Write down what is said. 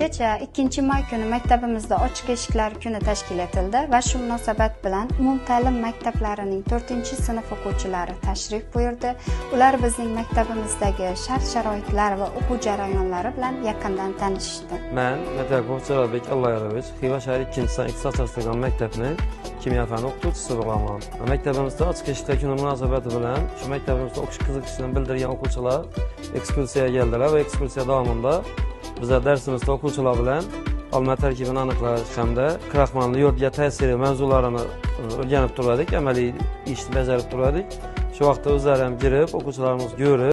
Kecha 2-may kuni maktabimizda ochiq eshiklar kuni tashkil etildi va shu munosabat bilan umumta'lim maktablarining 4-sinf o'quvchilari tashrif buyurdi. Ular bizning maktabimizdagi shart-sharoitlar va o'quv jarayonlari bilan yaqindan tanishishdi. Mən Mətəqov Cəlalbek Allayaroviç, Xiva şəhəri 2-ci san ixtisaslaşdırılan məktəbinin kimya fənni o'qituvchisi bo'laman. Maktabimizda ochiq eshiklar kuni munosabati bilan shu maktabimizda o'qish qiziqishini bildirgan o'quvchilar ekskursiyaga keldilar va ekskursiya davomida bizlar darsimizda o'quvchilar bilan olma tarkibini aniqlash hamda kraxmalni yo'lga ta'siri mavzularini o'rganib turardik, amaliy ishni bajarib turardik. Shu vaqtda o'zlari ham kirib, o'quvchilarimiz ko'rib